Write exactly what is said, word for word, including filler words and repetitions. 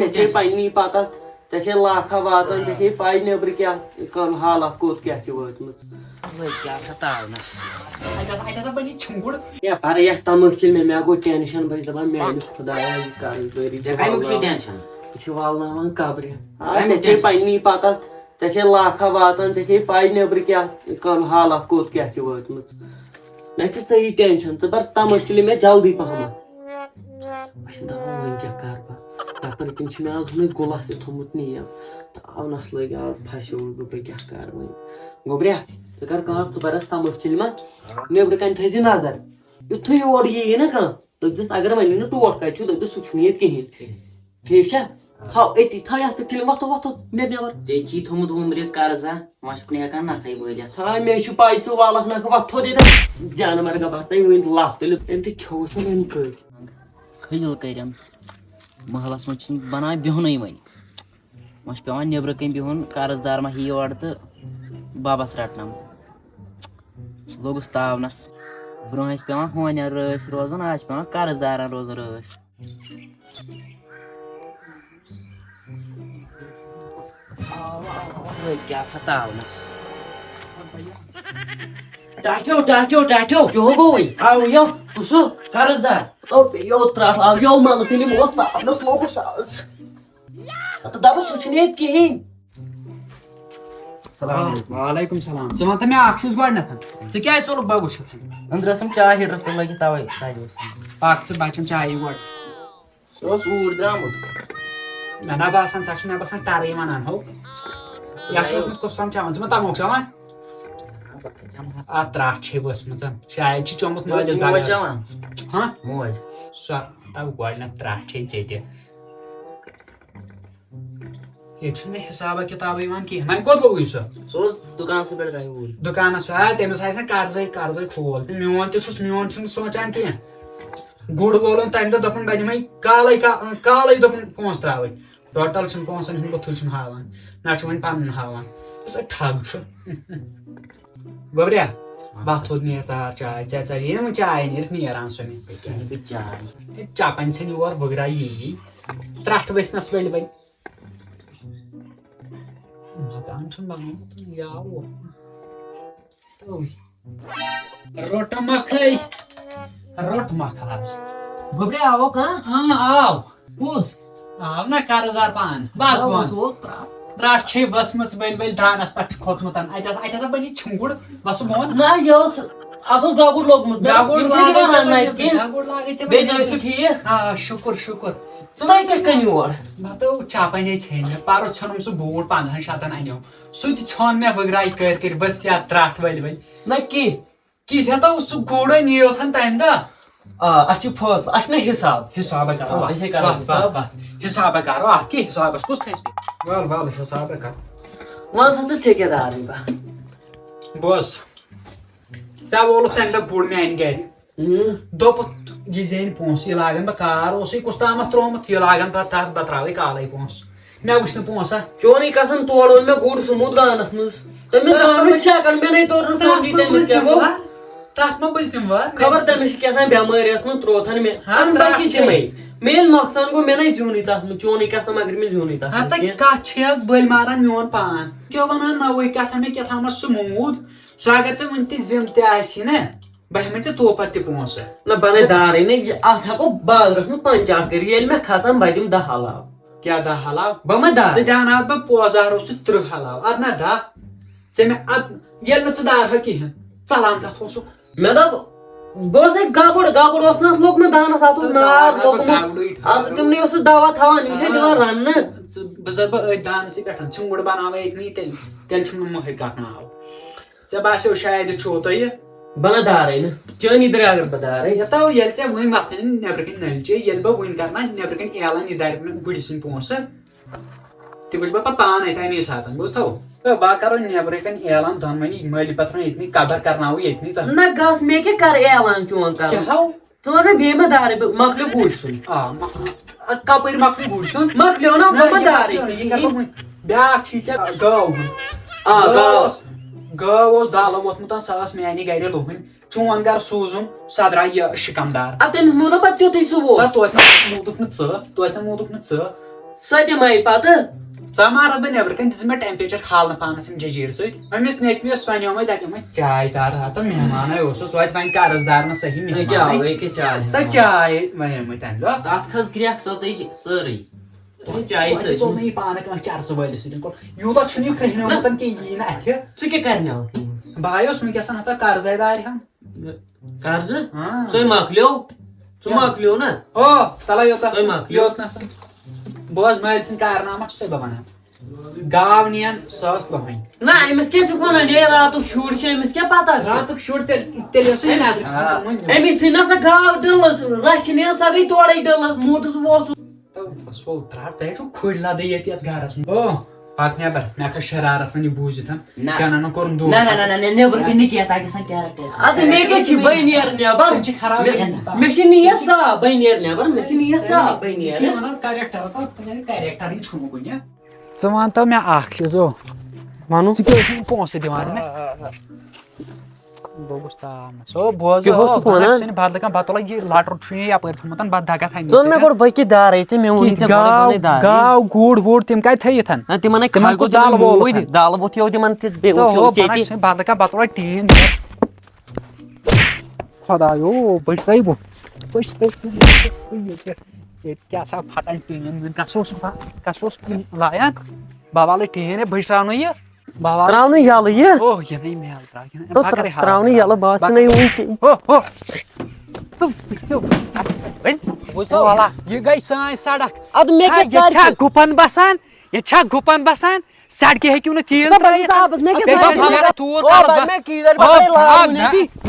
ژےٚ چھے پننی پتہ، ژےٚ چھے لاکھا واتان، ژےٚ چھے پاے نیٚبرٕ کیٛاہ کم حالات کوٚت کیٛاہ چھِ وٲتمٕژ۔ وۄنۍ کیٛاہ سا تاونس؟ اَتہِ ہسا اَتہِ ہسا بَنہِ ژھیوٚنٛگُر۔ ہے پرٕ یتھ تمٲکۍ چھِ مےٚ، مےٚ گوٚو ٹینشن، بہٕ چھُس دپان میانہِ خدایا یہِ قرض دٲری چھِ ژےٚ کمیُک چھُے والناوان۔ ٹینشن؟ یہِ چھِ والناوان قبرِ۔ آ، کمیُک ژےٚ چھے ٹینشن؟ پننی پتہ، ژےٚ چھے لاکھا واتان، ژےٚ چھے پاے نیٚبرٕ کیٛاہ کم حالات کوٚت کیٛاہ چھِ وٲتمٕژ۔ مےٚ چھِ ژےٚ یہِ ٹینشن، ژٕ بر تمٲکۍ مےٚ جلدی پہمتھ۔ بہٕ چھُس دپان وۄنۍ کیٛاہ کرٕ بہٕ؟ یپٲرۍ کِنۍ چھُ مےٚ آز ہُمے گُلس تہِ تھوٚمُت نیب۔ تہٕ اونس لٔگۍ آز پھسیووُس بہٕ، بہٕ کیٛاہ کرٕ وۄنۍ؟ گوٚبریا، ژٕ کر کٲم، ژٕ بر اتھ تمٲکۍ چِلہِ منٛز، نیٚبرٕ کنہِ تھٲیزِ نظر۔ یُتھُے یور یِیہِ نہ کانٛہہ، دٔپۍزٮ۪س اگر وۄنۍ نہٕ ٹوٹھ کتہِ چھُ، دٔپۍزٮ۪س سُہ چھُنہٕ ییٚتہِ کِہیٖنۍ۔ ٹھیٖک چھا؟ تھاو أتی، تھاو یتھ پٮ۪ٹھ چِلہِ، وۄتھو وۄتھو، نیرِ نٮ۪بر۔ ژےٚ چھی تھوٚمُت وُمرِ قرضہ، وۄنۍ چھُکھ نہٕ ہٮ۪کان نکھے وٲلِتھ۔ ہاے مےٚ چھُ پاے ژٕ والکھ نکھٕ، وۄتھو دِ تہٕ جانور گبر تٔمۍ ؤنۍ لپھ تُلِتھ، تٔمۍ تہِ کھیوٚو سُہ أمۍ کٔرۍ۔ کھٔجل کٔرِم۔ محلس منٛز چھُنہٕ بنان بِہُنٕے وۄنۍ۔ وۄنۍ چھُ پٮ۪وان نیٚبرٕ کَنۍ بِہُن، قرض دار ما یی یورٕ تہٕ بَبَس رَٹنَم۔ لوٚگُس تاونَس۔ برٛونٛہہ ٲسۍ پٮ۪وان ہونٮ۪ن رٲچھ روزُن، آز چھِ پٮ۪وان قرض دارَن روزُن رٲچھ۔ وٲتۍ کیٛاہ سا تاونَس۔ ٹاٹھیو، ٹاٹھیو، ٹاٹھیو۔ کیٛاہ گوٚوُے؟ آو یو، کُسُ؟ قرض دار۔ او، یو ترٛٹھ آو، یو مَلہٕ تیٚلہِ یِم اوس تاونَس لوٚگُس آز۔ تہٕ دَپُس سُہ چھُنہٕ ییٚتہِ کِہیٖنۍ۔ السلام علیکم۔ وعلیکم السلام۔ ژٕ وَن تہٕ مےٚ اَکھ چیٖز گۄڈٕنٮ۪تھ، ژٕ کیٛازِ ژوٚلُکھ بَبہٕ چھُکھ؟ أنٛدرٕ ٲسٕم چاے ہیٖٹرَس پٮ۪ٹھ لٲگِتھ، تَوَے ژَلہِ اوس۔ پَکھ ژٕ بَچَن چایی گۄڈٕ۔ سُہ اوس اوٗرۍ درٛامُت۔ مےٚ نا باسان، ژےٚ چھُ مےٚ باسان ٹَرٕے وَنان ہو۔ یَتھ چھُ اوسمُت کُس تام چٮ۪وان، ژٕ ما تَموکھ چٮ۪وان؟ اَتھ ترٛٹھ چھے ؤژھمٕژ، شاید چھِ چوٚمُت مٲلِس موج بَغٲر۔ چٮ۪وان؟ ہاں؟ موج۔ سۄ تَو گۄڈٕنٮ۪تھ ترٛٹھ چھے ژےٚ تہِ۔ ییٚتہِ چھُنہٕ مےٚ حِسابا کِتابا یِوان کِہیٖنۍ۔ وۄنۍ کوٚت گوٚوُے سُہ؟ سُہ اوس دُکانسٕے پٮ۪ٹھ درٛایہِ اوٗرۍ۔ دُکانَس پٮ۪ٹھ، آ، تٔمِس آسہِ ہا قرضے، قرضے کھول۔ تہٕ میون تہِ چھُس، میون چھُنہٕ سونٛچان کینٛہہ۔ گُر وولُن تَمہِ دۄہ دوٚپُن، بہٕ دِمَے کالَے کا-، کالَے دوٚپُن پونٛسہٕ ترٛاوٕنۍ۔ ٹوٹل چھُنہٕ پونٛسَن ہُنٛد بُتھُے چھُنہٕ ہاوان، نہ چھُ وۄنۍ پَنُن ہاوان۔ یُس اَتہِ ٹھگ چھُ۔ گوٚبریا، بَتھ تھوٚد نیر تار چاے، ژےٚ ژَجے نہ وۄنۍ چاے نیٖرِتھ نیران سۄ مےٚ۔ ییٚکیٛاہ اَنہٕ بہٕ چاے؟ ہے، چَپَن ژھٕنہِ یور وٕگرا یی۔ ترٛٹھ ؤسۍ نَس ؤلۍ ؤلۍ۔ مکان چھُنہٕ بنومُت، یاوٕ۔ توے۔ روٚٹ مکھٕے، روٚٹ مکھ آز۔ گوٚبرے آوُکھ، ہاں؟ ہاں، آو۔ کُس؟ آو نا قرض دار پان۔ بس آو، بۄن۔ سُہ اوس ترٛٹھ۔ ترٛٹھ چھے ؤژھمٕژ ؤلۍ ؤلۍ دانس پٮ۪ٹھ چھُ کھوٚتمُت۔ اتہِ ہسا، اتہِ ہسا بنی ژھُنٛگُر۔ بس بۄن۔ نہ، یہِ اوس، اتھ اوس گگُر لوٚگمُت۔ مےٚ، گگُر یِم چھِنہٕ لاگے دِوان ژےٚ رننہٕ وۄنۍ، اتہِ کینٛہہ۔ گگُر لاگے ژےٚ بیٚیہِ وۄنۍ۔ دِیِو سُہ ٹھیٖک۔ آ، شُکُر، شُکُر۔ ژٕ تۄہہِ وَن کِتھ کٔنۍ یور؟ مےٚ دوٚپ، چاپنے ژھیٚنۍ مےٚ۔ پَرُس ژھیوٚنُم سُہ بوٗٹ پنٛدہَن شَتَن اَنیو۔ سُہ تہِ ژھیوٚن مےٚ وٕگراے کٔرۍ کٔرۍ، بٔس یا ترٛٹھ ؤلۍ ؤلۍ۔ نہ کینٛہہ۔ کِتھ ہٮ۪تو سُہ گُرے نِیوتھن تَمہِ دۄہ۔ آ، اَسہِ چھُ فٲصلہٕ، اَسہِ چھُنہ حِساب۔ حِسابہ کرو آ، اَتھ۔ أسے کرو وَتھ، حِساب۔ وَتھ، وَتھ۔ حِسابہ کرو اَتھ۔ کیٛاہ حِسابس کُس کھسہِ؟ وَل، وَل، حِسابہ کر۔ وَن سا ژٕ ٹھیکیدارٕے بہٕ۔ بوز۔ ژےٚ وولُتھ تَمہِ دۄہ گُر میٛانہِ گرِ۔ ہُم۔ دوٚپُتھ، یہِ زینہِ پونٛسہٕ، یہِ لاگن بہٕ کار، اوسُے کُس تامَتھ ترٛوومُت، یہِ لاگن بہٕ تَتھ، بہٕ ترٛاوَے کالَے پونٛسہٕ۔ مےٚ وٕچھ نہٕ پونٛسہٕ۔ چونُے کتھن تور اوٚن مےٚ گُر سُہ موٗد گانس منٛز۔ تٔمِس تَتھ درٛاو نہٕ منٛز، سٮ۪کن، مےٚ نے توٚر نہٕ تَتھ سونٛچی منٛز تٔمِس کیٛاہ گوٚو۔ ذِمہٕ وار، تَتھ منٛز بہٕ ذِمہٕ وار۔ خبر تٔمِس چھِ کیٛاہ تام بٮ۪مٲرۍ ٲسمٕژ، ترٛوتھن مےٚ۔ ہاں، اَنہٕ بلکہِ تَتھ تِمے۔ مےٚ ییٚلہِ نۄقصان گوٚو، مےٚ نے زیوٗنٕے تَتھ منٛز، چونُے کتھ تام، مگر مےٚ زیوٗنٕے تَتھ منٛز ہتا کینٛہہ۔ کَتھ چھِ اَکھ بٔلۍ ماران میون پان۔ کیٛاہ وَنان نٔوٕے کتھا مےٚ کیٛاہ تھامَتھ سُہ موٗد۔ سُہ اگر ژےٚ وٕنہِ تہِ ذِمہٕ تہِ آسی نا، بہٕ ہٮ۪مَے ژےٚ توپَر تہِ پونٛسہٕ۔ نہ، بہٕ نَے دارٕے نہٕ، یہِ، اَتھ ہٮ۪کو بازرَس منٛز پنچاس کٔرِتھ، ییٚلہِ مےٚ کھژان، بہٕ دِمہٕ دَہ علاوٕ۔ کیٛاہ دَہ علاوٕ؟ بہٕ ما دارٕ؟ ژٕ دیٛاوناوَتھ بہٕ پوزار اوسُکھ تٕرٛہ علاوٕ، اَدٕ نہ دَہ۔ ژےٚ مےٚ اَدٕ، ییٚلہِ نہٕ ژٕ دارٕ ہا کِہیٖنۍ، ژَلان کَتھ اوسُکھ؟ مےٚ دوٚپ، بہٕ اوسَے گَبُر، گَبُر اوس نہ اَتھ لوٚگمُت دانَس، اَتھ اوس تہٕ نار ژٕ آو لوٚگمُت۔ گَبرُے ٹھاکھ۔ اَدٕ تِمنٕے اوس سُہ دَوا تھاوان، یِم چھِ آ۔ دِوان رَننہٕ۔ ژٕ، بہٕ زَن بہٕ أتھۍ دانَسٕے پٮ۪ٹھ، ژھُنٛگُر بَناوَے أتنٕے تیٚلہِ، تیٚلہِ چھُنہٕ مٔہٕرۍ کَتھ ناو۔ ژےٚ باسیو شاید یہِ چھُو تۄہہِ؟ بہٕ نہ دارے نہٕ۔ چٲنی درٛاے اگر بہٕ دارے۔ یوٚتام ییٚلہِ ژےٚ وٕنۍ مثلاً نیٚبرٕ کَنۍ نٔلۍ چے، ییٚلہِ بہٕ وٕنۍ کَرٕ نہ نیٚبرٕ کَنۍ اعلان، یہِ دارِ مےٚ گُرِ سٕنٛدۍ پونٛسہٕ، تہِ وٕچھِ بہٕ پَتہٕ پانَے تَمی ساتَن، بوٗزتھو؟ تہٕ بہٕ کَرو نیٚبرٕ کَنۍ اعلان دۄنوٕنی، مٲلۍ پَتھرَن ییٚتنٕے، قبر کَرناوو ییٚتنٕے تۄہہِ۔ نہ گژھ، مےٚ کیٛاہ کَرٕ اعلان چون کَرُن؟ کیٛاہ ہو؟ ژٕ وَن مےٚ بیٚیہِ ما دارے، بہٕ مۄکلیو گُرۍ سُنٛد۔ آ، مۄ-، آ، کَپٲرۍ مۄکلیو گُرۍ سُنٛد؟ مۄکلیو نا، نہ، بہٕ ما یہِ دارے مۄکلیو، ژےٚ یہِ کَرٕ کِہیٖنۍ۔ بہٕ وٕنۍ۔ بیٛاکھ چھِی ژےٚ گٲو ہُنٛد۔ آ، گٲو گٲو۔ اوس، گٲو اوس دالہٕ ووٚتھمُت، سۄ ٲس میٛانہِ گَرِ لُہٕنۍ۔ چون گَرٕ سوٗزُن، سۄ درٛاے یہِ شِکَم دار۔ اَدٕ تٔمِس موٗدو پَتہٕ تیُتھُے سُہ ووت۔ تَتھ توتہِ نہٕ موٗدُکھ نہٕ ژٕ، توتہِ نہٕ موٗدُکھ نہٕ ژٕ۔ سۄ تہِ مَے پَتہٕ۔ ژٕ ما رَٹھ بہٕ نٮ۪برٕ کَنۍ، دِژ مےٚ ٹٮ۪مپریچر کھالنہٕ پانَس أمۍ جٔجیٖرِ سۭتۍ۔ أمِس نیٚچوِس وَنیومَے، دَپیومَے، چاے تارٕ ہا تہٕ مہمانَے اوسُس توتہِ، وۄنۍ قرض دار نہٕ صحیح أکیٛاہ آو، مہمانَے۔ أکیٛاہ چاے۔ تہٕ چاے وَنیومَے تَمہِ دۄہ۔ تَتھ کھٔژ گرٛٮ۪کھ سۄ ژٔجہِ سٲرٕے۔ یہِ چاے وۄنۍ تہِ ژوٚل ژٔج۔ نہٕ یہِ پانہٕ کٲنٛسہِ چرسہٕ وٲلِس سۭتۍ۔ کوٚر، یوٗتاہ چھُنہٕ یہِ کرٛیٚہنیومُت کینٛہہ، یہِ یی نہٕ اَتھِ۔ ژٕ کیٛاہ کَرناوَکھ؟ بہٕ آیوس وٕنکیٚس ہَتھا قرضے دارِ ہَم۔ قرضہٕ؟ ہاں۔ ژٕ مۄکلیو؟ ژٕ کیٛاہ؟ مۄکلیو نا؟ او، تَلہ یوٗتاہ۔ تُہۍ مۄکلیو۔ یوٗت نَسَن۔ بوز مٲلۍ سٕنٛدۍ کارنامہ چھُسے بہٕ وَنان۔ گاو نِیَن سۄ ٲس لٔہٕنۍ۔ نہ، أمِس کیٛاہ چھُکھ وَنان؟ ہے، راتُک شُر چھُ، أمِس کیٛاہ پَتہ چھِ؟ راتُک شُر تیٚلہِ، تیٚلہِ ٲسٕے نَظر۔ أمِس ژھٕنۍ نہ سۄ گاو ڈٕلَس، رَچھِ نِیَن سۄ گٔے تورَے ڈٕلَس، موٗدُس ووسُس۔ بس وول ترٛٹھ، تۄہہِ چھُو کھُرۍ لَدٕے ییٚتہِ یَتھ گَرَس منٛز۔ او، پَکھ نٮ۪بَر، مےٚ کھٔژ شرارت وۄنۍ یہِ بوٗزِتھ۔ نہ۔ کیٛاہ نہ کوٚرُن دوٗر۔ نہ نہ نہ نہ نہ، نٮ۪برٕ کِنۍ نہٕ کینٛہہ، تَتہِ گژھان کیریکٹر۔ اَدٕ مےٚ کیٛاہ چھِ، بہٕ نیرٕ نٮ۪بَر۔ تِم چھِ خراب مےٚ گژھان۔ مےٚ چھِ نیت صاف، بہٕ نیرٕ نٮ۪بَر، مےٚ چھِ نیت صاف، بہٕ یہِ چھِ نیرٕ۔ وَنان کیریکٹر، تَتھ کیریکٹرٕے چھُنہٕ کُنہِ۔ ژٕ وَن تو مےٚ اَکھ چیٖز، او۔ وَنُن۔ ژٕ کیٛاہ اوسُکھ پونٛسہٕ دِوان مےٚ؟ بہٕ گوٚژھ تام۔ او، بوز، کیٛاہ اوسُکھ وَنان؟ سٲنۍ بَتہٕ دَکان بَتہٕ لَگہِ یہِ لَٹُر چھُ یہِ یَپٲرۍ تھوٚمُت بَتہٕ دَکا تھاونہِ ژٕ وَن مےٚ گۄڈٕ بہٕ کہِ دارے ژےٚ مےٚ ووٚنُے ژےٚ گۄڈَے گاو، بَنَے دارے۔ گاو، گُر وُر تِم کَتہِ تھٲیِتھ؟ نہ تِمَن ہے تِمَن کھَے کُس گوٚو دال تِمَن وول موٗدۍ۔ تھَن؟ دال ووٚتھ یو تِمَن تہِ بیٚیہِ تہٕ ووٚتھ یو ہُہ ژےٚ بَنان تہِ۔ چھِ سٲنۍ بَتہٕ دَکان بَتہٕ لَگہِ ٹیٖن۔ خۄدایو، بٔچھرٲے بہٕ۔ بٔچھرٲے بہٕ۔ ییٚتہِ کیٛاہ سا پھَٹان ٹیٖن، وۄنۍ کَس اوس، کَس اوس لاین؟ بابا لَے ٹیٖن ہے بٔچھراونہٕ یہِ۔ بابا ترٛاونہٕ یَلہٕ یہِ۔ او، یہِ نَے میل ترٛاو، یہِ نَے تو بَکرٕے ہاو ترٛاونہٕ ترٛاو۔ یَلہٕ بہٕ آسہٕ بَکرٕے۔ نہٕ یِوان کِہیٖنۍ۔ ہو، ہو۔ تہٕ وٕچھِو، وٕچھِو والا، یہِ گٔے سٲنۍ سڑک۔ اَدٕ مےٚ چھا، کیٛاہ ییٚتہِ چھا ژَلہِ؟ گُپن بَسان؟ ییٚتہِ چھا گُپن بَسان؟ سڑکہِ ہیٚکِو نہٕ تیٖل ژٕ ترٲیِتھ۔ بَنہِ ژٕ آبَس، مےٚ کیٛاہ بیٚیہِ ژَلہِ؟ چھِ نیران توٗر او، کالَس بَنہِ بَس۔ مےٚ کیٖرۍ او، بَکرٕے لاگُن نہ، ییٚتی۔ نہ،